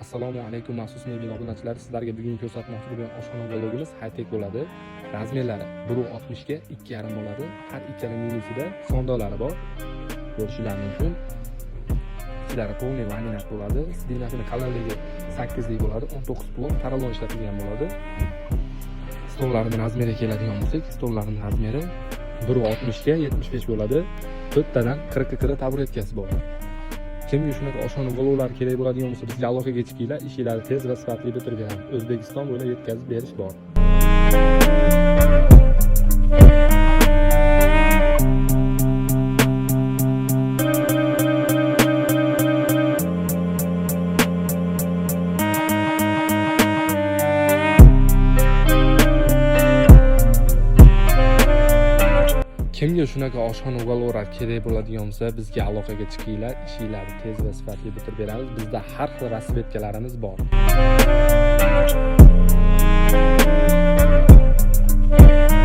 Assalomu alaykum, maxsus mebel obunachilari. Sizlarga bugun ko'rsatmoqchi bo'lgan oshxona uгологimiz high-tech bo'ladi. Размер lari 1.60 ga 2.5 bo'ladi. Har ikkala menusida sondolari bor. Ko'rishingiz mumkin. Ichlari полный laminat bo'ladi. Сиденья sini qalinligi 8 lik bo'ladi. 19 plomb поролон ishlatilgan bo'ladi. Stollarning размер iga keladigan bo'lsak, stollarning размер i 1.60 ga 75 bo'ladi. To'rttadan 40 ga 40 taburetkasi bor. Kimga shunaqa oshxona уголок lar kerak bo'ladigan bo'lsa, bizga aloqaga chiqinglar, ishinglarni tez va sifatli bitirib beramiz. O'zbekiston bo'ylab yetkazib berish bor. Kimga shunaqa oshxona уголок lar kerak bo'ladigan bo'lsa, bizga aloqaga chiqinglar, ishinglarni tez va sifatli bitirib beramiz. Bizda har xil расцветка larimiz bor.